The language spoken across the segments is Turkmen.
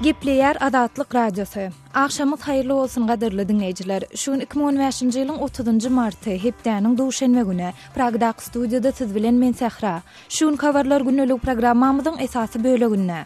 Gepleýär Azatlyk Radiosy. Agşamyňyz haýyrly bolsun gadyrly diňleýjiler. Şu gün 2015-nji ýylyň 30-njy marty, hepdäniň duşenbe güni. Pragdaky studiýada siz bilen men Sähra. Şu günki habarlar gündelik programmamyzyň esasy böleginde.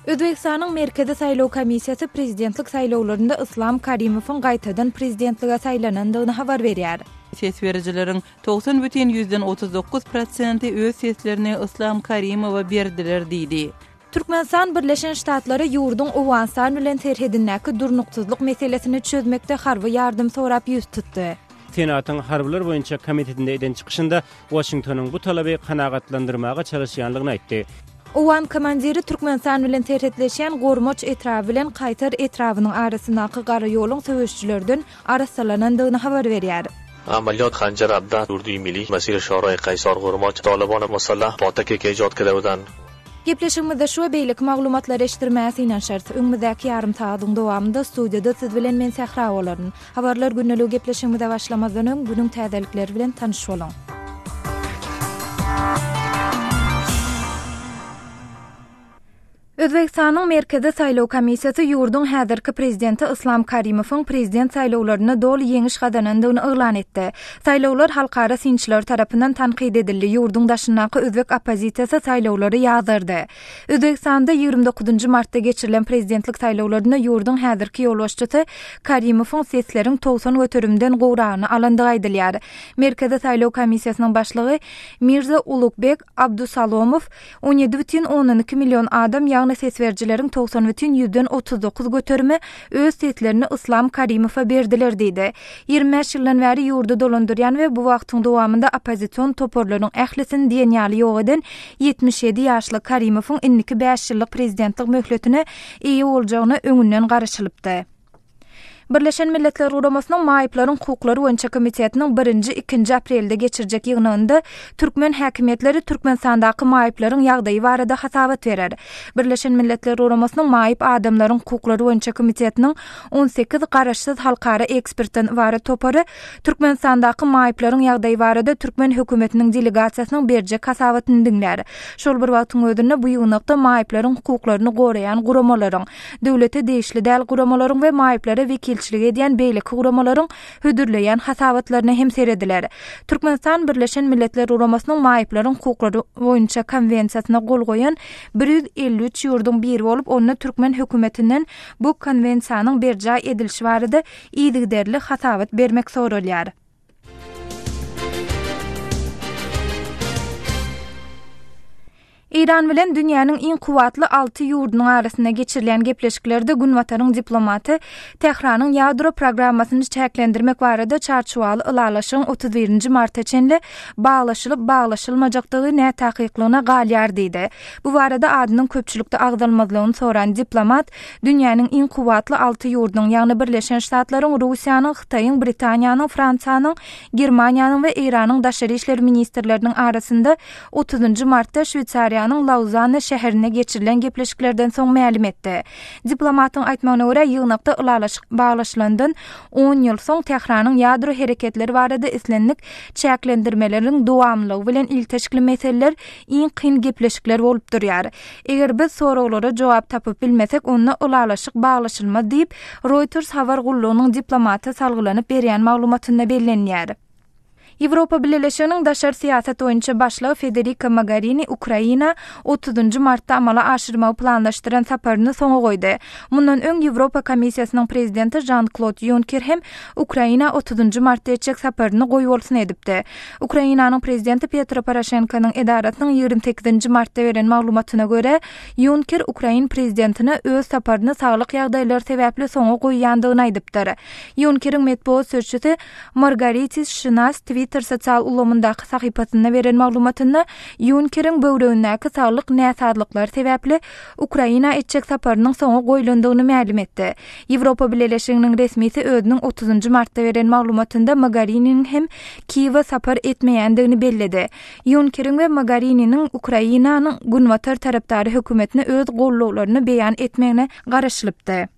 Özbegistanyň Merkezi saýlaw komissiýasy prezidentlik saýlawlarynda Yslam Karimowyň gaýtadan prezidentlige saýlanandygyny habar berýär. Ses berijileriň 90 bütin ýüzden 39 prosenti öz seslerini Yslam Karimowa berdiler diýdi. Türkmenistan Birleşen Ştatlara ýurduň Owganystan bilen serhedindäki durnuksyzlyk meselesini çözmekde harby ýardam sorap ýüz tutdy. Senatyň Harbylar boýunça komitetinde eden çykyşynda Waşingtonyň bu talaby kanagatlandyrmaga çalyşýanlygyny aýtdy. Owgan komandiri Türkmenistan bilen serhetleşýän Gormaç etraby bilen Kaýsar etrabynyň arasyndaky gara ýoluň söweşijilerden arassalanandygyny habar berýär. Amaliyot Hanjar Abda Urduy Mili Masir Şoray Kaýsar Gormaç Tolibon Musallah Potakeke ijod Kedewdan. Gepleşigimizde şu we beýleki maglumatlary eşitdirmäge synanyşarys. Öňümizdäki ýarym sagadyň dowamynda studiýada siz bilen men Sähra bolaryn. Habarlar gündeligi gepleşigimize başlamazdan öň günüň täzelikleri bilen tanyş boluň. Özbegistanyň Merkezi saýlaw komissiýasy ýurduň häzirki prezidenti Yslam Karimowyň prezident saýlawlarynda doly ýeňiş gazanandygyny yglan etdi. Saýlawlar halkara synçylary tarapyndan tankyt edildi, ýurduň daşyndaky özbek oppozisiýasy saýlawlary ýazgardy. Özbegistanda 29 martda geçirilen prezidentlik saýlawlarynda ýurduň häzirki ýolbaşçysy Karimowyň sesleriň 90 göterimden gowragyny alandygy aýdylýar. Merkezi saýlaw komissiýasynyň başlygy Mirza Ulugbek Abdusalomow 17,2 million adam, ýagny ses berijileriň 90,39 göterimi öz seslerini Yslam Karimowa berdiler diýdi. 25 ýyldan bäri ýurdy dolandyrýan we bu wagtyň dowamynda oppozision toparlaryň ählisini diýen ýaly ýok eden 77 ýaşly Karimowyň indiki bäş ýyllyk prezidentlik möhletine eýe boljagyna öňünden garaşylypdy. Birleşen Milletler Guramasynyň Maýyplaryň hukuklary boýunça komitetiniň birinji, ikinji aprelde geçirjek ýygnagynda türkmen häkimiýetleri Türkmenistandaky maýyplaryň ýagdaýy barada hasabat berer. Birleşen Milletler Guramasynyň Maýyp adamlaryň hukuklary boýunça komitetiniň 18 garaşsyz halkara ekspertden ybarat topary Türkmenistandaky maýyplaryň ýagdaýy barada türkmen hökümetiniň delegasiýasynyň berjek hasabatyny diňlär. Şol bir wagtyň özünde bu ýygnakda maýyplaryň hukuklaryny goraýan guramalaryň, döwlete degişli däl guramalaryň we maýyplara wekilçilik edýän beýleki guramalaryň hödürleýän hasabatlaryna hem serediler. Türkmenistan Birleşen Milletler Guramasynyň Maýyplaryň hukuklary boýunça Konwensiýasyna gol goýan 153 ýurduň biri bolup, onda türkmen hökümetinden bu Konwensiýanyň berjaý edilişi barada yzygiderli hasabat bermek soralýar. Eýran bilen dünýäniň iň kuwwatly alty ýurdunyň arasynda geçirilýän gepleşiklerde Günbataryň diplomaty Tähranyň ýadro programmasyny çäklendirmek barada çarçuwaly ylalaşygyň 31-nji marta çenli baglaşylyp-baglaşylmajakdygy nätakyklygyna galýar diýdi. Bu barada adynyň köpçülikde agzalmazlygyny soran diplomat dünýäniň iň kuwwatly alty ýurdunyň, ýagny Birleşen Ştatlaryň, Russiýanyň, Hytaýyň, Britaniýanyň, Fransiýanyň, Germaniýanyň we Eýranyň daşary işler ministrleriniň arasynda otuzynjy martda Şweýsariýanyň Lauzanna şäherinde geçirilen gepleşiklerden soň mälim etdi. Diplomatyň aýtmagyna görä, ýygnakda ylalaşyk baglaşylandan on ýyl soň Tähranyň ýadro hereketleri barada islendik çäklendirmeleriň dowamlylygy bilen ilteşikli meseleler iň kyn gepleşikler bolup durýar. Eger biz soraglara jogap tapyp bilmesek, onda ylalaşyk baglaşylmaz diýip, Reuters habar gullugynyň diplomata salgylanyp berýän maglumatynda bellenýär. Ýewropa Bileleşiginiň daşary syýasat boýunça başlygy Federika Mogarini Ukraina otuzynjy martda amala aşyrmagy planlaşdyran saparyny soňa goýdy. Mundan öň Ýewropa Komissiýasynyň prezidenti Žan-Klod Ýunker hem Ukraina otuzynjy martda etjek saparyny goýbolsun edipdi. Ukrainanyň prezidenti Petro Poroşenkonyň edarasynyň 28-nji martda beren maglumatyna görä, Ýunker ukrain prezidentine öz saparyny saglyk ýagdaýlary sebäpli soňa goýýandygyny aýdypdyr. Ýunkeriň metbugat sözçüsi Margaritis Şinas Twitter sosial ulgamyndaky sahypasynda beren maglumatynda Ýunkeriň böwregindäki saglyk näsazlyklary sebäpli Ukraina etjek saparynyň soňa goýlandygyny mälim etdi. Ýewropa Bileleşiginiň resmisi özüniň otuzynjy martda beren maglumatynda Mogarininiň hem Kiýewe sapar etmeýändigini belledi. Ýunkeriň we Mogarininiň Ukrainanyň günbatar tarapdary hökümetine öz gollawlaryny beýan etmegine garaşylypdy.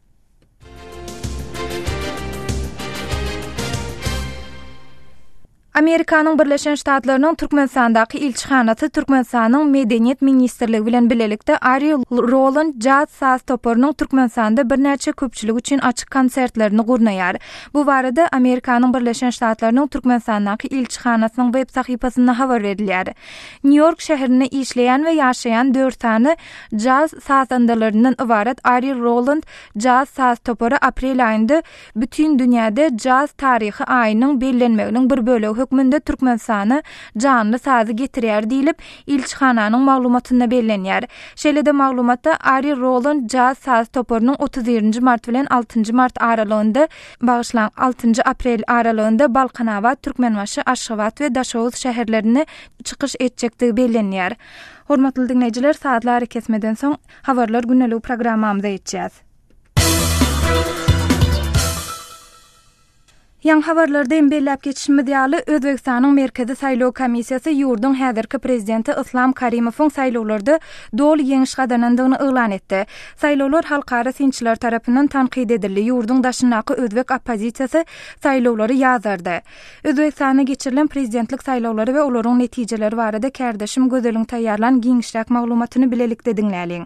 Amerikanyň Birleşen Ştatlarynyň Türkmenistandaky ilçihanasy Türkmenistanyň Medeniýet ministrligi bilen bilelikde Ari Roland jaz saz toparynyň Türkmenistanda birnäçe köpçülik üçin açyk konsertlerini gurnaýar. Bu barada Amerikanyň Birleşen Ştatlarynyň Türkmenistandaky ilçihanasynyň web sahypasynda habar berilýär. Nýu-Ýork şäherinde işleýän we ýaşaýan dört sany jaz sazandalaryndan ybarat Ari Roland jaz saz topary aprel aýynda Bütin dünýäde jaz taryhy aýynyň bellenmeginiň bir bölegi hökmünde Türkmenistana janly sazy getirýär diýlip, ilçihananyň maglumatynda bellenýär. Şeýle-de maglumatda Ari Roland jaz saz toparynyň 31 nji mart bilen altynjy mart aralygynda, bagyşlaň, altynjy aprel aralygynda Balkanabat, Türkmenbaşy, Aşgabat we Daşoguz şäherlerinde çykyş etjekdigi bellenýär. Hormatly diňleýjiler, sazly arakesmeden soň Habarlar gündeligi programmamyza geçýäs. Ýaňy habarlarda hem belläp geçişimiz ýaly, Özbegistanyň Merkezi saýlaw komissiýasy ýurduň häzirki prezidenti Yslam Karimowyň saýlawlarda doly ýeňiş gazanandygyny yglan etdi. Saýlawlar halkara synçylar tarapyndan tankyt edildi, ýurduň daşyndaky özbek oppozisiýasy saýlawlary ýazardy. Özbegistanda geçirilen prezidentlik saýlawlary we olaryň netijeleri barada kärdeşim Gözeliň taýýarlan giňişräk maglumatyny bilelikde diňläliň.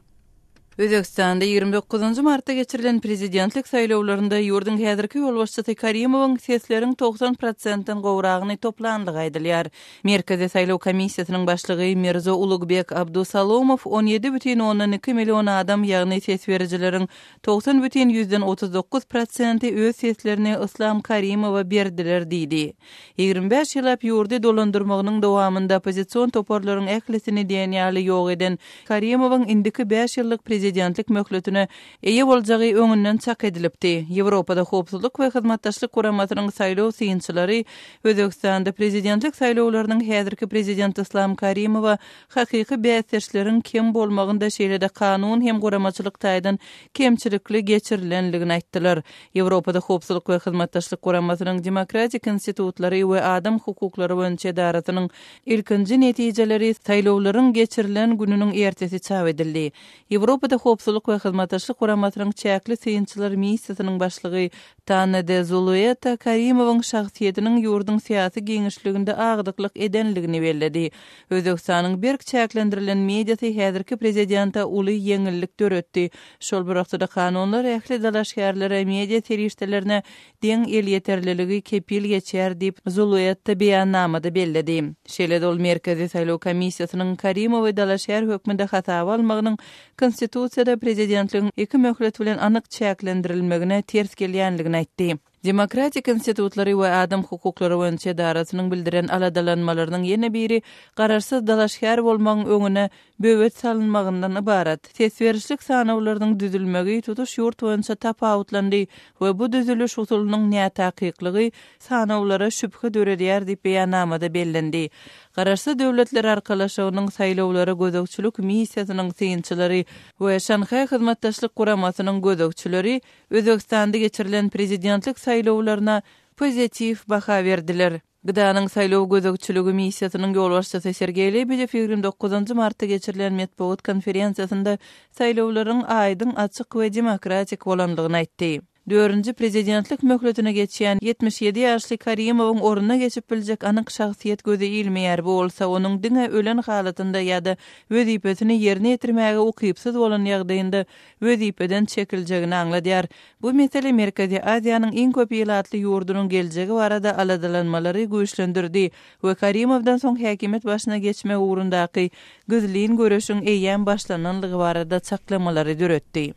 Özbegistanda 29 martda geçirilen prezidentlik saýlawlarynda ýurduň häzirki ýolbaşçysy Karimowyň sesleriň 90 prosentden gowragyny toplandygy aýdylýar. Merkezi saýlaw komissiýasynyň başlygy Mirzo Ulugbek Abdusalomow 17,2 million adam, ýagny ses berijileriň 90,39 prosenti öz seslerini Yslam Karimowa berdiler diýdi. 25 ýyllap ýurdy dolandyrmagynyň dowamynda oppozision toparlaryň ählisini diýen ýaly ýok eden Karimowyň indiki bäş ýyllyk prezidentlik möhletine eýe boljagy öňünden çak edilipdi. Ýewropada Howpsuzlyk we Hyzmatdaşlyk Guramasynyň saýlaw synçylary Özbegistanda prezidentlik saýlawlarynyň häzirki prezident Yslam Karimowa hakyky bäsdeşleriň kem bolmagynda şeýle-de kanun hem guramaçylyk taýdan kemçilikli geçirilendigini aýtdylar. Ýewropada Howpsuzlyk we Hyzmatdaşlyk Guramasynyň Demokratik institutlary we adam hukuklary boýunça edarasynyň ilkinji netijeleri saýlawlaryň geçirilen gününiň ertesi çap edildi. Ýewropada Howpsuzlyk we Hyzmatdaşlyk Guramasynyň çäkli synçylar missiýasynyň başlygy Tanne de Zulueta Karimowyň şahsyýetiniň ýurduň syýasy giňişliginde agdyklyk edenligini belledi. Özbegistanyň berk çäklendirilen mediasy häzirki prezidente uly ýeňillik döretdi. Şol bir wagtda-da kanunlar ähli dalaşgärlere media serişdelerine deň elýeterliligi kepil geçýär diýip, Zuluetta beýannamada belledi. Şeýle-de ol Merkezi saýlaw komissiýasynyň Karimowy dalaşgär hökmünde hasaba almagynyň Konstitusiýada prezidentligiň iki möhlet bilen anyk çäklendirilmegine ters gelýänligini aýtdy. Demokratik institutlary we adam hukuklary boýunça edarasynyň bildiren aladalanmalarynyň ýene biri garaşsyz dalaşgär bolmagyň öňüne böwet salynmagyndan ybarat. Ses berişlik sanawlarynyň düzülmegi tutuş ýurt boýunça tapawutlandy we bu düzüliş usulynyň nätakyklygy sanawlara şübhe döredýär diýip beýannamada bellendi. Garaşsyz Döwletler Arkalaşygynyň saýlawlara gözegçilik missiýasynyň synçylary we Şanhaý Hyzmatdaşlyk Guramasynyň gözegçileri Özbegistanda geçirilen prezidentlik saýlawlaryna pozitiw baha berdiler. GDA-nyň saýlaw gözegçiligi missiýasynyň ýolbaşçysy Sergeý Lebedew 29 martda geçirilen metbugat konferensiýasynda saýlawlaryň aýdyň, açyk we demokratik bolandygyny aýtdy. Dördünji prezidentlik möhletine geçýän 77 ýaşly Karimowyň ornuna geçip biljek anyk şahsyýet göze ilmeýär, bu bolsa onuň diňe ölen halatynda ýa-da wezipesini ýerine ýetirmäge ukypsyz bolan ýagdaýynda wezipeden çekiljegini aňladýar. Bu mesele Merkezi Aziýanyň iň köp ilatly ýurdunyň geljegi barada aladalanmalary güýçlendirdi we Karimowdan soň häkimiýet başyna geçmek ugrundaky gizlin göreşiň eýýäm başlananlygy barada çaklamalary döretdi.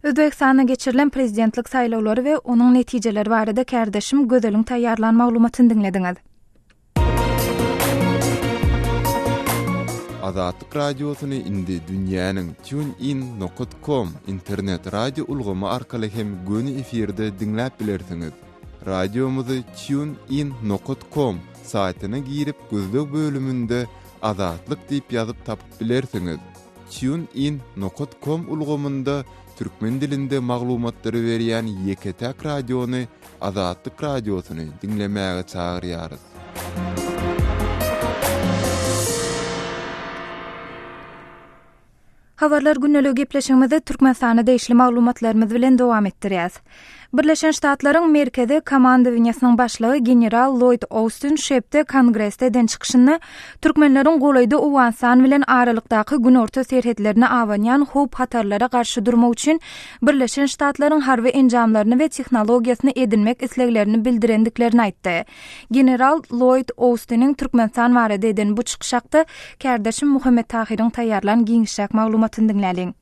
Özbegistanda geçirilen prezidentlik saýlawlary we onuň netijeleri barada kärdeşim Gözeliň taýýarlan maglumatyny diňlediňiz. Azatlyk Radiosyny indi dünýäniň TuneIn nokat com internet radio ulgamy arkaly hem göni efirde diňläp bilersiňiz. Radiomyzy TuneIn nokat com saýtyna girip gözleg bölüminde Azatlyk diýip ýazyp tapyp bilersiňiz. TuneIn nokat com ulgamynda türkmen dilinde maglumatlary berýän ýeke-täk radiony Azatlyk Radiosyny diňlemäge çagyrýarys. Habarlar gündeligi gepleşigimizi Türkmenistana degişli maglumatlarymyz bilen dowam etdirýäs. Birleşen Ştatlaryň Merkezi komandowaniýesiniň başlygy general Lloýd Austin şu hepde Kongresde eden çykyşynda türkmenleriň golaýda Owganystan bilen aralykdaky günorta serhetlerine abanýan howp-hatarlara garşy durmak üçin Birleşen Ştatlaryň harby enjamlaryny we tehnologiýasyny edinmek isleglerini bildirendiklerini aýtdy. General Lloýd Austiniň Türkmenistan barada eden bu çykyşy hakda kärdeşim Muhammet Tahyryň taýýarlan giňişräk maglumatyny diňläliň.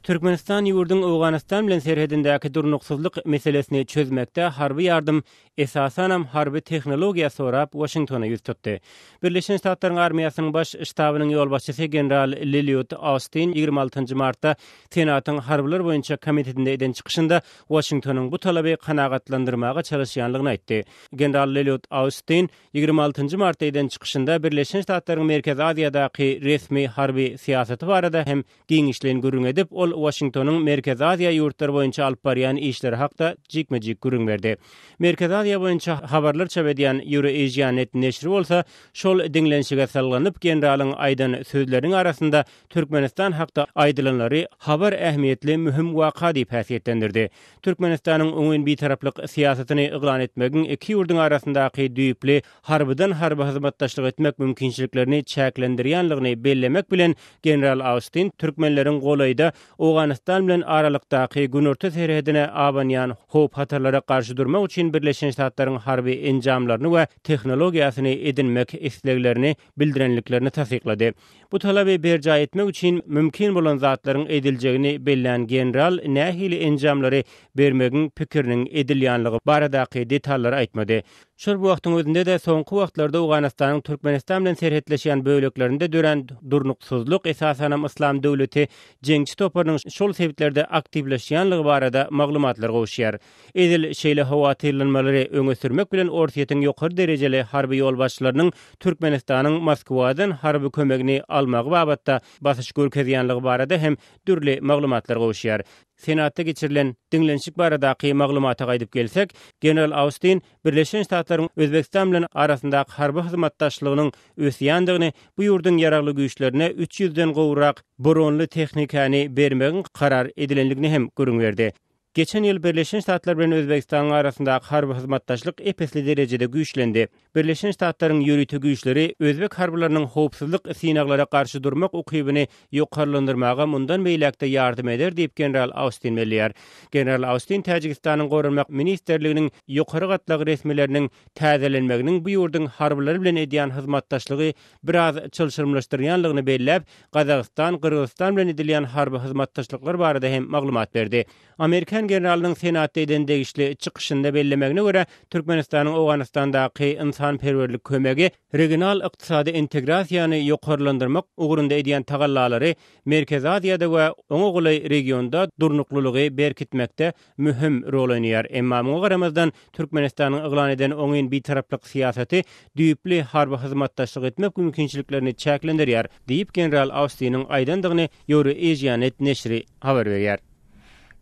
Türkmenistan ýurduň Owganystan bilen serhedindäki durnuksyzlyk meselesini çözmekde harby ýardym, esasanam harby tehnologiýa sorap Waşingtona ýüz tutdy. Birleşen Ştatlaryň armiýasynyň baş ştabynyň ýolbaşçysy general Lilýud Austin 26 martda Senatyň harbylar boýunça komitetinde eden çykyşynda Waşingtonyň bu talaby kanagatlandyrmaga çalyşýanlygyny aýtdy. General Lilýud Austin 26 martda eden çykyşynda Birleşen Ştatlaryň Merkezi Aziýadaky resmi harby syýasaty barada hem Giňişleýin gürrüň edip, ol Waşingtonyň Merkezi Aziýa ýurtlary boýunça alyp barýan işleri hakda jikme-jik gürrüň berdi. Merkezi Aziýa boýunça habarlar çap edýän Eurasianet neşiri bolsa, şol diňlenişige salgylanyp, generalyň aýdan sözleriniň arasynda Türkmenistan hakda aýdylanlary habar ähmiýetli möhüm waka diýip häsiýetlendirdi. Türkmenistanyň oňyn bitaraplyk syýasatyny yglan etmegiň iki ýurduň arasyndaky düýpli harbydan-harby hyzmatdaşlyk etmek mümkinçiliklerini çäklendirýänligini bellemek bilen, general Austin türkmenleriň golaýda Owganystan bilen aralykdaky günorta serhedine abanýan howp-hatarlara garşy durmak üçin Birleşen Ştatlaryň harby enjamlaryny we tehnologiýasyny edinmek isleglerini bildirenliklerini tassyklady. Bu talaby berjaý etmek üçin mümkin bolan zatlaryň ediljegini bellän general nähili enjamlary bermegiň pikiriniň edilýänligi baradaky detallary aýtmady. Şol bir wagtyň özünde-de, soňky wagtlarda Owganystanyň Türkmenistan bilen serhetleşýän böleklerinde dörän durnuksyzlyk, esasanam Yslam döwleti jeňçi toparynyň şol sebitlerde aktiwleşýänligi barada maglumatlar gowuşýar. Edil şeýle howatyrlanmalary öňe sürmek bilen Orsýetiň ýokary derejeli harby ýolbaşçylarynyň Türkmenistanyň Moskwadan harby kömegini almagy babatda basyş görkezýänligi barada hem dürli maglumatlar gowuşýar. Senatda geçirilen diňlenişik baradaky maglumata gaýdyp gelsek, general Austin Birleşen Ştatlaryň Özbegistan bilen arasyndaky harby hyzmatdaşlygynyň ösýändigini, bu ýurduň ýaragly güýçlerine üç ýüzden gowrak bronly tehnikany bermegiň karar edilendigini hem gürrüň berdi. Geçen ýyl Birleşen Ştatlar bilen Özbegistanyň arasyndaky harby hyzmatdaşlyk ep-esli derejede güýçlendi. Birleşen Ştatlaryň ýörite güýçleri özbek harbylarynyň howpsuzlyk synaglara garşy durmak ukybyny ýokarlandyrmaga mundan beýläk-de ýardam eder diýip, general Austin belleýär. General Austin Täjigistanyň Goranmak ministrliginiň ýokary gatlag resmileriniň täzelenmeginiň bu ýurduň harbylary bilen edýän hyzmatdaşlygy biraz çylşyrymlaşdyrýanlygyny belläp, Gazagystan, Gyrgyzystan bilen edilýän harby hyzmatdaşlyklar barada hem maglumat berdi. Amerikan generalynyň Senatda eden degişli çykyşynda bellemegine görä, Türkmenistanyň Owganystandaky ynsanperwerlik kömegi, regional ykdysady integrasiýany ýokarlandyrmak ugrunda edýän tagallalary Merkezi Aziýada we oňa golaý regionda durnuklylygy berkitmekde möhüm rol oýnaýar. Emma muňa garamazdan, Türkmenistanyň yglan eden oňyn bitaraplyk syýasaty düýpli harby hyzmatdaşlyk etmek mümkinçiliklerini çäklendirýär, diýip, general Austiniň aýdandygyny Euroasianet neşiri habar berýär.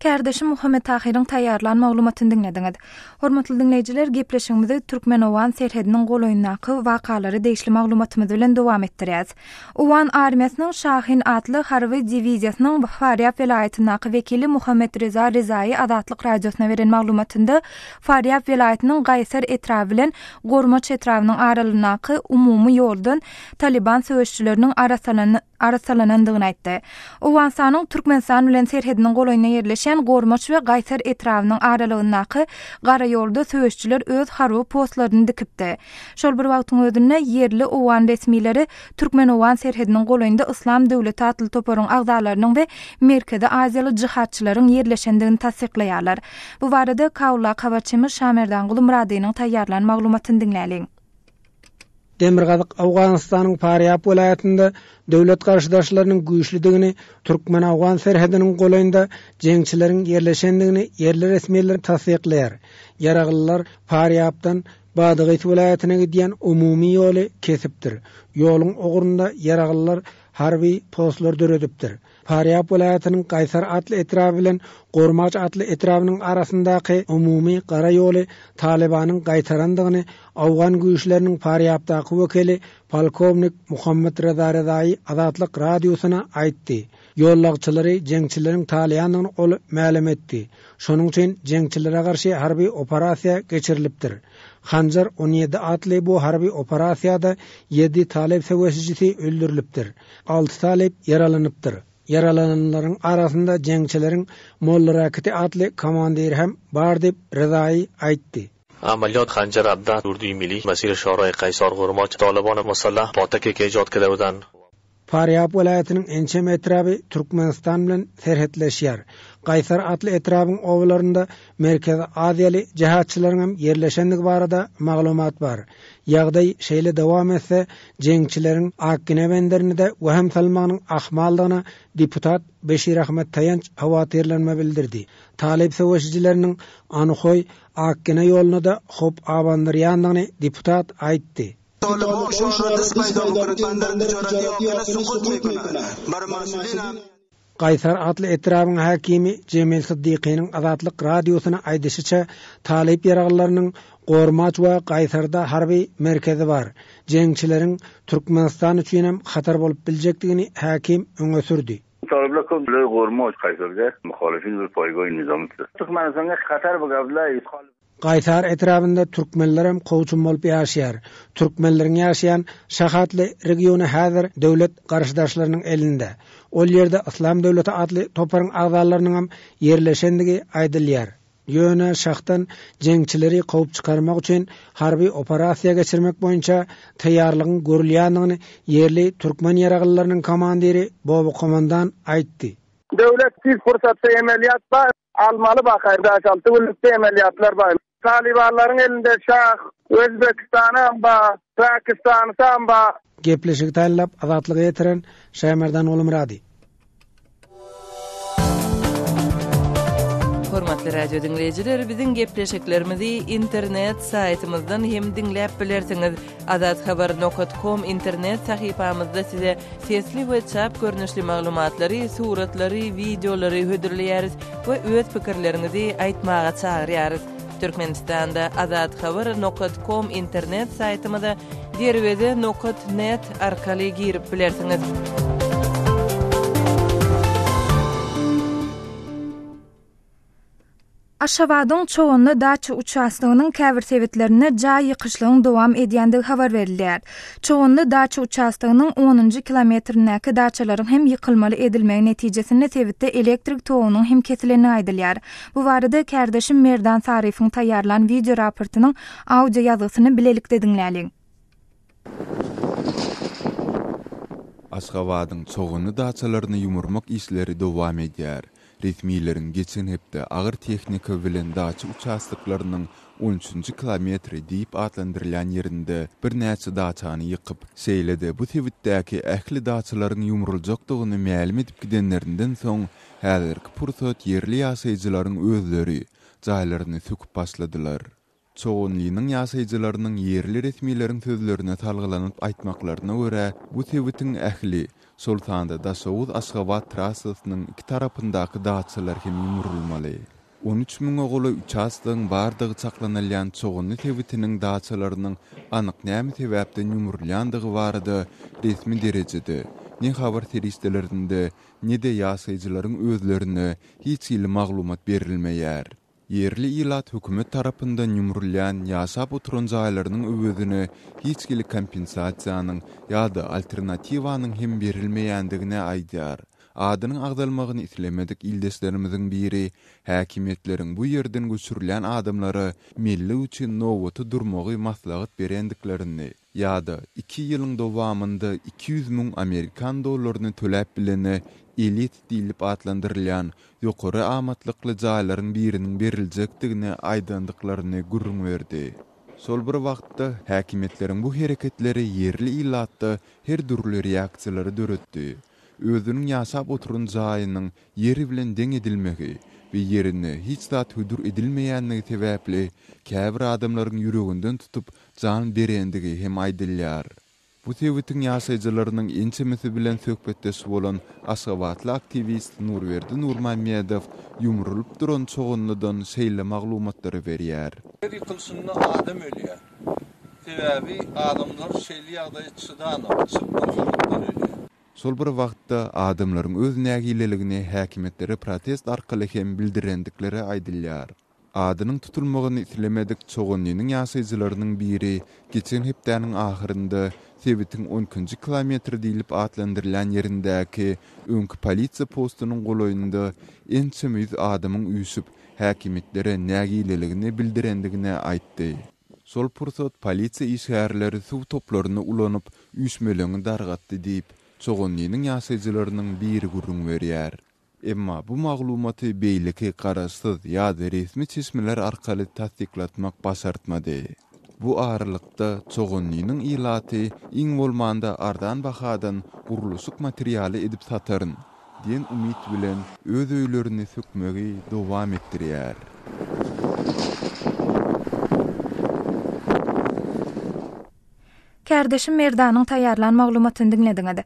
Kärdeşim Muhammet Tahyryň taýýarlan maglumatyny diňlediňiz. Hormatly diňleýjiler, gepleşigimizi türkmen-owgan serhediniň golaýyndaky wakalara degişli maglumatymyz bilen dowam etdirýäris. Owgan armiýasynyň Şahin atly harby diwiziýasynyň Farýab welaýatyndaky wekili Muhammet Reza Rezaýy Azatlyk Radiosyna beren maglumatynda Farýab welaýatynyň Gaýsar etraby bilen Gormaç etrabynyň aralygyndaky umumy ýoldan Talyban söweşçileriniň arassalanandygyny aýtdy. Owganystanyň Türkmenistan bilen serhediniň golaýynda ýerleşýän Gormaç we Gaýsar etrabynyň aralygyndaky gara ýolda söweşçiler öz harby postlaryny dikipdi. Şol bir wagtyň özünde, ýerli owgan resmileri türkmen-owgan serhediniň golaýynda Yslam döwleti atly toparyň agzalarynyň we merkezi aziýaly jihadçylaryň ýerleşendigini tassyklaýarlar. Bu barada Kabuldaky habarçymyz Şamerdanguly Myradynyň taýýarlan maglumatyny diňläliň. Demirgazyk Owganystanyň Farýab welaýatynda döwlet garşydaşlarynyň güýçlüdigini, türkmen-owgan serhediniň golaýynda jeňçileriň ýerleşendigini ýerli resmiler tassyklaýar. Ýaraglylar Farýabdan Badagys welaýatyna gidýän umumy ýoly kesipdir. Ýoluň ugrunda ýaraglylar harby postlar döredipdir. Farýab welaýatynyň Gaýsar atly etraby bilen Gormaç atly etrabynyň arasyndaky umumy gara ýoly Talybanyň gaýtarandygyny Owgan güýçleriniň Farýabdaky wekili polkownik Muhammad Reza Rezaýy Azatlyk Radiosyna aýtdy. Ýollagçylary jeňçileriň talaýandygyny ol mälim etdi. Şonuň üçin jeňçilere garşy harby operasiýa geçirilipdir. Hanjar 17 atly bu harby operasiýada ýedi talyp söweşijisi öldürilipdir. Alty talyp ýaralanypdyr. Ýaralananlaryň arasynda jeňçileriň Molla Rakiti atly komandiri hem bar diýip, Rezaýy aýtdy. عملیات خنجر 17 اردوی ملی مسیر شاهراه قیصار غرماچ طالبان مسلح پاتک که ایجاد کرده بودند. Farýab welaýatynyň ençeme etraby Türkmenistan bilen serhetleşýär. Gaýsar atly etrabyň obalarynda Merkezi Aziýaly jehatçylaryň hem ýerleşendigi barada maglumat bar. Ýagdaý şeýle dowam etse, jeňçileriň Akgine benderini-de wehim salmagynyň ahmaldygyna deputat Beşir Ahmet Taýanç howatyrlanma bildirdi. Talyp söweşijileriniň Anhoý, Akgine ýoluna-da howp abandyrýandygyny deputat aýtdy. Gaýsar atly etrabyň häkimi Jemil Syddykynyň Azatlyk Radiosyna aýdyşyça, talyp ýaraglylarynyň Gormaç we Gaýsarda harby merkezi bar. Jeňçileriň Türkmenistan üçinem hatar bolup biljekdigini häkim öňe sürdi. Gaýsar etrabynda türkmenlerem kowçum bolup ýaşaýar. Türkmenleriň ýaşaýan Şah atly regiony häzir döwlet garşydaşlarynyň elinde. Ol ýerde Yslam döwleti atly toparyň agzalarynyňam ýerleşendigi aýdylýar. Ýöne Şahdan jeňçileri kowup çykarmak üçin harby operasiýa geçirmek boýunça taýýarlygyň görülýändigini ýerli türkmen ýaraglylarynyň komandiri Bobo Komandan aýtdy. Döwlet tiz pursatda emelýat bar. Almaly bakaý bäş-alty günlükde emelýatlar bar. Talybanlaryň elinde şah, Özbekistanam bar, Pakistanysam bar. Gepleşigi taýynlap Azatlyga ýetiren Şaýmerdan Gulmyrady. Hormatly radio diňleýjiler, biziň gepleşiklerimizi internet saýtymyzdan hem diňläp bilersiňiz. Azathabar nokat kom internet sahypamyzda size sesli we çap görnüşli maglumatlary, suratlary, wideolary hödürleýäris we öz pikirleriňizi aýtmaga çagyrýarys. Türkmenistanda Azathabar nokat kom internet saýtymyza derweze nokat net arkaly girip bilersiňiz. Aşgabadyň Çoganly daça uçastogynyň käbir sebitlerinde jaý ýykyşlygyň dowam edýändigi habar berilýär. Çoganly daça uçastogynyň onunjy kilometrindäki daçalaryň hem ýykylmaly edilmegi netijesinde sebitde elektrik togunyň hem kesilendigi aýdylýar. Bu barada kärdeşim Merdan Saryýewiň taýýarlan wideo raportynyň audio ýazgysyny bilelikde diňläliň. Aşgabadyň Çoganly daçalaryny ýumurmak işleri dowam edýär. Resmileriň geçen hepde agyr tehnika bilen daça uçastoklarynyň on üçünji kilometri diýip atlandyrylýan ýerinde birnäçe daçany ýykyp, şeýle-de bu sebitdäki ähli daçalaryň ýumruljakdygyny mälim edip gidenlerinden soň, häzirki pursat ýerli ýaşaýjylaryň özleri jaýlaryny söküp başladylar. Çoganlynyň ýaşaýjylarynyň ýerli resmileriň sözlerine salgylanyp aýtmaklaryna görä, bu sebitiň ähli, şol sanda Daşoguz-Aşgabat trassasynyň iki tarapyndaky daçalar hem ýumrulmaly. On üç müňe golaý uçastogyň bardygy çaklanylýan Çoganly sebitiniň daçalarynyň anyk näme sebäpden ýumrulýandygy barada resmi derejede, ne habar serişdelerinde, ne-de ýaşaýjylaryň özlerine hiç hili maglumat berilmeýär. Ýerli ilat hökümet tarapyndan ýumrulýan ýaşap oturan jaýlarynyň öwezine hiç hili kompensasiýanyň ýa-da alternatiwanyň hem berilmeýändigini aýdýar. Adynyň agzalmagyny islemedik ildeşlerimiziň biri häkimiýetleriň bu ýerden göçürilýän adamlara mellek üçin nobata durmagy maslahat berendiklerini, ýa-da iki ýylyň dowamynda 200 müň amerikan dollaryny töläp bilene elit diýlip atlandyrylýan ýokary amatlykly jaýlaryň biriniň beriljekdigini aýdandyklaryny gürrüň berdi. Şol bir wagtda, häkimiýetleriň bu hereketleri ýerli ilatda her dürli reaksiýalary döretdi. Özüniň ýaşap oturan jaýynyň ýer bilen deň edilmegi we ýerine hiç zat hödür edilmeýänligi sebäpli käbir adamlaryň ýüreginden tutup jan berendigi hem aýdylýar. Bu sebitiň ýaşaýjylarynyň ençemesi bilen söhbetdeş bolan aşgabatly aktiwist Nurberdi Nurmämmedow ýumrulyp duran Çoganlydan şeýle maglumatlary berýär. Her ýykylyşynda adam ölýär. Sebäbi adamlar şeýle ýagdaýa çydanok, çykgynsyzlykdan ölýär. Şol bir wagtda, adamlaryň öz nägileligini häkimiýetlere protest arkaly hem bildirendikleri aýdylýar. Adynyň tutulmagyny islemedik Çoganlynyň ýaşaýjylarynyň biri geçen hepdäniň ahyrynda sebitiň on ikinji kilometr diýlip atlandyrylýan ýerindäki öňki polisiýa postunyň golaýynda ençeme ýüz adamyň üýşüp, häkimiýetlere nägileligini bildirendigini aýtdy. Şol pursat polisiýa işgärleri suw toplaryny ulanyp, üýşmeleňi dargatdy diýip, Çoganlynyň ýaşaýjylarynyň biri gürrüň berýär. Emma bu maglumaty beýleki garaşsyz ýa-da resmi çeşmeler arkaly tassyklatmak başartmady. Bu aralykda, Çoganlynyň ilaty iň bolmanda arzan bahadan gurluşyk materialy edip sataryn diýen umyt bilen öz öýlerini sökmegi dowam etdirýär. Kärdeşim Merdanyň taýýarlan maglumatyny diňlediňiz.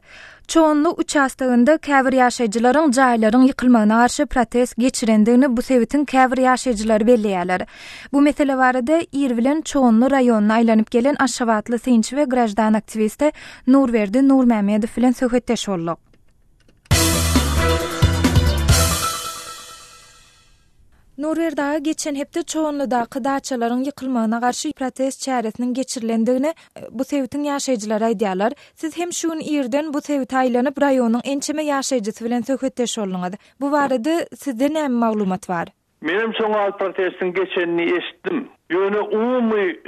Çoganly uçastogynda käbir ýaşaýjylaryň jaýlaryň ýykylmagyna garşy protest geçirendigini bu sebitiň käbir ýaşaýjylary belleýärler. Bu mesele barada ir bilen Çoganly raýonyna aýlanyp gelen aşgabatly synçy we graždan aktiwisti Nurberdi Nurmämmedow bilen söhbetdeş bolduk. Nurberdi aga geçen hepde Çoganlydaky daçalaryň ýykylmagyna garşy protest çäresiniň geçirilendigini bu sebitiň ýaşaýjylary aýdýarlar. Siz hem şu gün irden bu sebite aýlanyp, raýonyň ençeme ýaşaýjysy bilen söhbetdeş bolduňyz. Bu barada sizde näme maglumat bar? Menem şoňa protestiň geçenini eşitdim. Ýöne umumy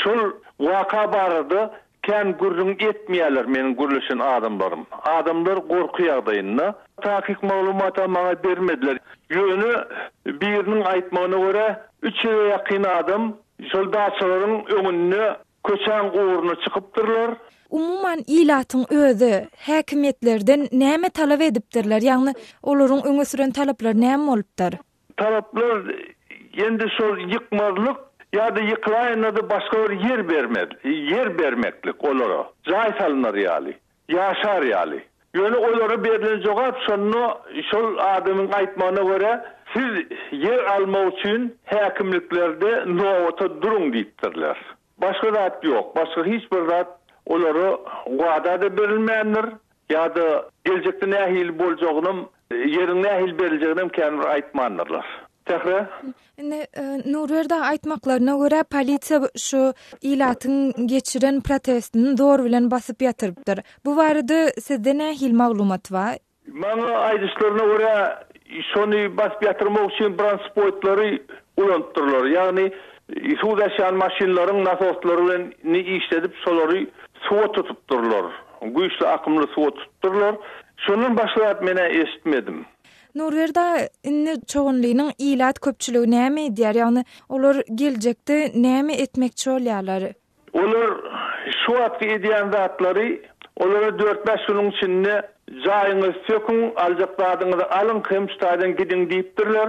şol waka barada Kän gürrüň etmeýärler meniň gürleşen adamlarym. Adamlar gorky ýagdaýynda. Takyk maglumat-a maňa bermediler. Ýöne biriniň aýtmagyna görä, üç ýüze ýakyn adam şol daçalaryň öňünde köçäň ugruna çykypdyrlar. Umuman, ilatyň özi häkimiýetlerden näme talap edipdirler? Ýagny olaryň öňe süren talaplary näme bolupdyr? Taraplar indi şol ýykmazlyk ýa-da ýykylaýanda-da başga bir ýer bermez, ýer bermeklik olara, jaý salynar ýaly, ýaşar ýaly. Ýöne olara berlen jogap şonda şol adamyň aýtmagyna görä, siz ýer almak üçin häkimliklerde nobata duruň diýipdirler. Başga zat ýok, başga hiç bir zat olara wada-da berilmändir ýa-da geljekde nähili boljagynam, ýeriň nähili beriljeginem kän bir aýtmandyrlar. Sähra? Indi Nurberdi aga aýtmaklaryna görä, polisiýa şu ilatyň geçiren protestini zor bilen basyp ýatyrypdyr. Bu barada sizde nähili maglumat bar? Maňa aýdyşlaryna görä, şony basyp ýatyrmak üçin branspoýtlary ulanypdyrlar. Ýagny suw daşýan maşynlaryň nasoslary bilen işledip, şolary suwa tutupdyrlar. Güýçli akymly suwa tutupdyrlar. Şondan başga zat men-ä eşitmedim. Nurberdi aga, indi Çoganlynyň ilat köpçüligi näme edýär? Ýagny olar geljekde näme etmekçi bolýarlar? Olar şu wagtky edýän zatlary olara dört-bäş günüň içinde jaýyňyzy söküň, aljak zadyňyzy alyň hem şu taýdan gidiň diýipdirler.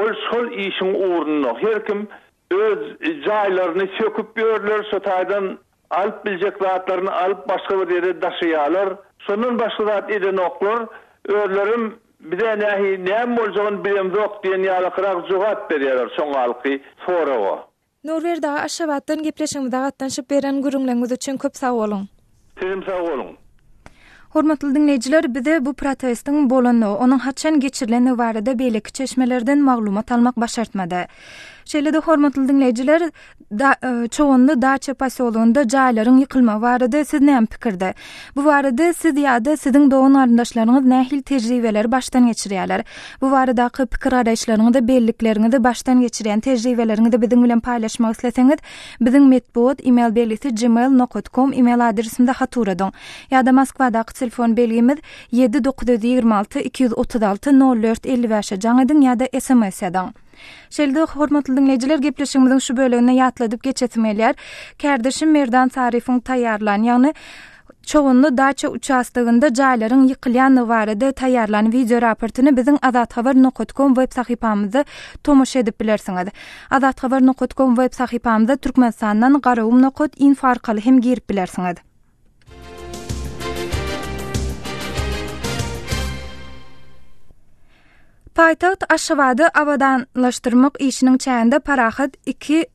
Ol şol işiň ugrunda her kim öz jaýlaryny söküp ýörler, şo taýdan alyp biljek zatlaryny alyp başga bir ýere daşaýarlar. Şondan başga zat edenoklar. Özlerem bize nähi näme boljagyny bilemzok diýen ýalykyrak jogap berýärler şoňalky soraga. Nurberdi aga Aşgabatdan gepleşigimize gatnaşyp beren gürrüňleriňiz üçin köp sag boluň. Sizem sag boluň. Hormatly diňleýjiler, bize bu protestiň bolandygy, onuň haçan geçirilendigi barada beýleki çeşmelerden maglumat almak başartmady. Şeýle-de hormatly diňleýjiler, da, e, Çoganly daça posýologynda jaýlaryň ýykylmagy barada siz näme pikirde? Bu barada siz ýa-da siziň dogan-garyndaşlaryňyz nähili tejribeleri başdan geçirýärler? Bu baradaky pikir-garaýyşlaryňyzy, bellikleriňizi, başdan geçirýän tejribeleriňizi biziň bilen paýlaşmak isleseňiz, biziň metbugat email belgisi gmail nokat kom email adresimize hat ugradyň. Ýa-da Moskwadaky telefon belgimiz ýedi 926 236 04 55-e jaň ediň ýa-da sms ýazyň. Şeýle-de, hormatly diňleýjiler, gepleşigimiziň şu böleginde ýatladyp geçesim gelýär. Kärdeşim Merdan Saryýewiň taýýarlan, ýagny Çoganly daça uçastogynda jaýlaryň ýykylýandygy barada taýýarlan wideo raportyny biziň azathabar nokat kom web sahypamyzda tomaşa edip bilersiňiz. Azathabar nokat kom web sahypamyza Türkmenistandan Garagum nokat info arkaly hem girip bilersiňiz. Paýtagt Aşgabady abadanlaşdyrmak işiniň çäginde Parahat iki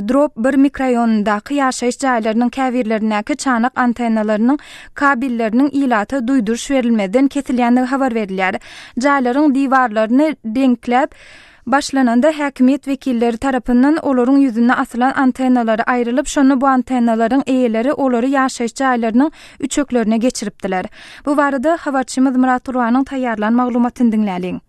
drop bir mikroraýonyndaky ýaşaýyş jaýlarynyň käbirlerindäki çanak antennalarynyň kabelleriniň ilata duýduryş berilmezden kesilýändigi habar berilýär. Jaýlaryň diwarlaryny reňkläp başlananda häkimiýet wekilleri tarapyndan olaryň ýüzünde asylan antennalary aýrylyp, şonda bu antennalaryň eýeleri olary ýaşaýyş jaýlarynyň üçeklerine geçiripdiler. Bu barada habarçymyz Myrat Gurbanyň taýýarlan maglumatyny diňläliň.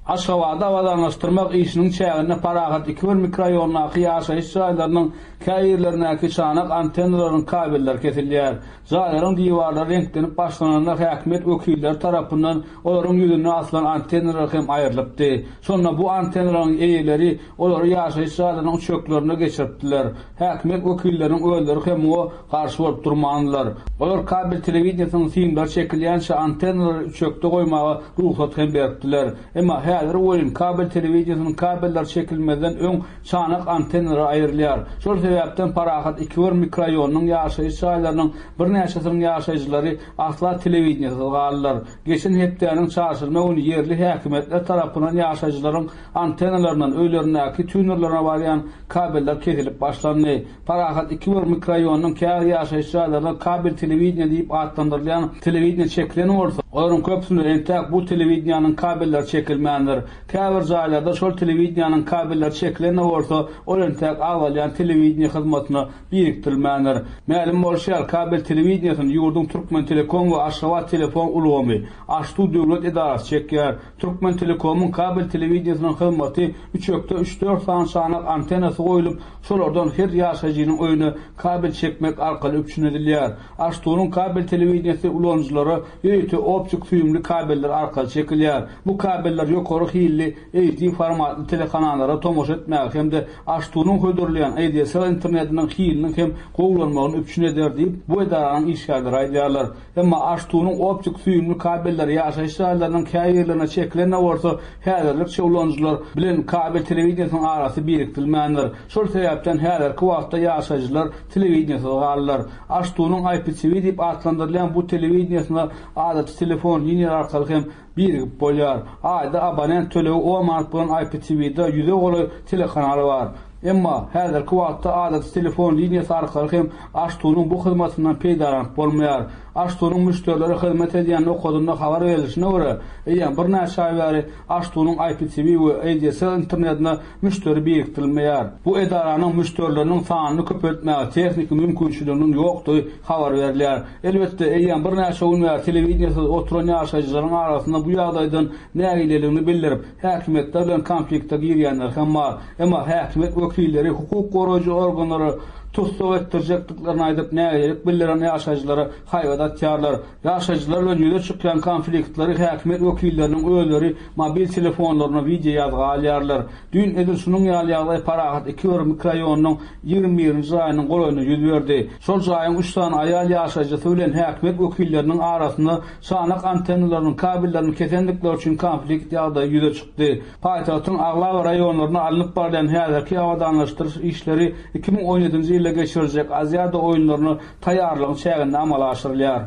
Aşgabady abadanlaşdyrmak işiniň çäginde Parahat 2000 mikroraýonyndaky ýaşaýyş jaýlarynyň käbirlerindäki çanak antennalarynyň kabelleri kesilýär. Jaýlaryň diwarlary reňklenip başlananda häkimiýet wekilleri tarapyndan olaryň ýüzünde asylan antennalar hem aýrylypdy. Şonda bu antennalaryň eýeleri olary ýaşaýyş jaýlarynyň üçeklerine geçiripdiler. Häkimiýet wekilleriniň özleri hem muňa garşy bolup durmandylar. Olar kabel telewideniýesiniň simleri çekilýänçä antennalary üçekde goýmaga rugsat hem beripdiler. Emma häzir welin kabel telewideniýesiniň kabelleri çekilmezden öň çanak antennalary aýrylýar. Şol sebäpden Parahat 2 bir mikroraýonynyň ýaşaýyş jaýlarynyň birnäçesiniň ýaşaýjylary asla telewideniýesiz galdylar. Geçen hepdäniň çarşenbe güni ýerli häkimiýetler tarapyndan ýaşaýjylaryň antennalaryndan öýlerindäki tunerlerine barýan kabeller kesilip başlandy. Parahat 2 bir mikroraýonynyň käbir ýaşaýyş jaýlaryna kabel telewideniýe diýip atlandyrylýan telewideniýe çekilen bolsa, olaryň köpüsinde entäk bu telewideniýäniň kabelleri çekilmändir. Käbir jaýlarda şol telewideniýäniň kabelleri çekilen-de bolsa, ol entäk agzalýan telewideniýe hyzmatyna birikdirilmändir. Mälim bolşy ýaly, kabel telewideniýesini ýurduň Türkmentelekom we Aşgabat telefon ulgamy, AŞTU döwlet edarasy çekýär. Türkmentelekomyň kabel telewideniýesiniň hyzmaty üçekde üç-dört sany çanak antennasy goýlup, şolardan her ýaşaýjynyň öýüne kabel çekmek arkaly üpjün edilýär. AŞTU-nyň kabel telewideniýesi ulanyjylara ýörite optik süýümli kabeller arkaly çekilýär. Bu kabeller ýokary hilli HD formatly telekanallara tomaşa etmäge hem-de AŞTU-nyň hödürleýän ADSL internetiniň hiliniň hem gowulanmagyny üpjün eder diýip, bu edaranyň işgärleri aýdýarlar. Emma AŞTU-nyň optik süýümli kabelleri ýaşaýyş jaýlarynyň käbirlerine çekilen-de bolsa, häzirlikçe ulanyjylar bilen kabel telewideniýesiniň arasy birikdirilmändir. Şol sebäpden häzirki wagtda ýaşaýjylar telewideniýesiz galdylar. AŞTU-nyň IPTV diýip atlandyrylýan bu telewideniýesine adaty telefon liniýalary arkaly hem birigip bolýar. Aýda abonent tölegi on manat bolan IPTV-de ýüze golaý telekanal bar. Emma, häzirki wagtda adaty telefon liniýasy arkaly hem AŞTU-nyň bu hyzmatyndan peýdalanyp bolmaýar. AŞTU-nyň müşderilere hyzmat edýän nokadynda habar berlişine görä, eýýäm birnäçe aý bäri AŞTU-nyň IPTV we ADSL internetine müşderi birikdirilmeýär. Bu edaranyň müşderileriniň sanyny köpeltmäge tehniki mümkinçiliginiň ýokdugy habar berilýär. Elbetde, eýýäm birnäçe gün bäri telewideniýesiz oturan ýaşaýjylaryň arasynda bu ýagdaýdan nägileligini bildirip, häkimiýetler bilen konflikte girýänler hem bar. Emma häkimiýet wekilleri hukuk goraýjy organlara tussag etdirjekdiklerini aýdyp, nägilelik bildiren ýaşaýjylara haýbat atýarlar. Ýaşaýjylar bilen ýüze çykýan konfliktleri häkimiýet wekilleriniň özleri mobil telefonlaryna wideo ýazga alýarlar. Düýn edil şunuň ýaly ýagdaý Parahat 2 bir mikroraýonynyň 21-nji jaýynyň golaýynda ýüz berdi. Şol jaýyň üç sany aýal ýaşaýjysy bilen häkimiýet wekilleriniň arasynda çanak antennalarynyň kabellerini kesendikleri üçin konflikt ýagdaýy ýüze çykdy. Paýtagtyň aglaba raýonlarynda alnyp barylýan häzirki abadanlaşdyryş işleri 2017-nji ýylda geçiriljek Aziada oýunlaryna taýýarlygyň çäginde amala aşyrylýar.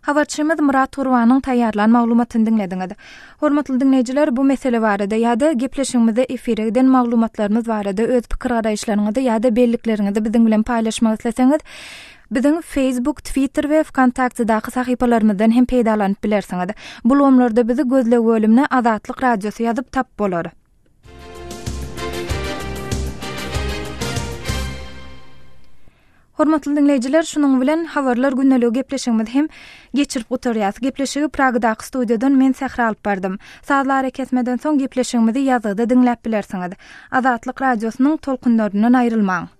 Habarçymyz Myrat Gurbanyň taýýarlan maglumatyny diňlediňiz. Hormatly diňleýjiler, bu mesele barada ýa-da gepleşigimizde efire giden maglumatlarymyz barada öz pikir-garaýyşlaryňyzy ýa-da bellikleriňizi biziň bilen paýlaşmak isleseňiz, biziň Facebook, Twitter we Wkontaktedaky sahypalarymyzdan hem peýdalanyp bilersiňiz. Bu ulgamlarda bizi gözleg bölümine Azatlyk Radiosy ýazyp tap bolar. Hormatly diňleýjiler, şunuň bilen Habarlar gündeligi gepleşigimizi hem geçirip gutarýas. Gepleşigi Pragadaky studiýadan men Sähra alyp bardym. Sazly arakesmeden soň gepleşigimizi ýazgyda diňläp bilersiňiz. Azatlyk Radiosynyň tolkunlaryndan aýrylmaň!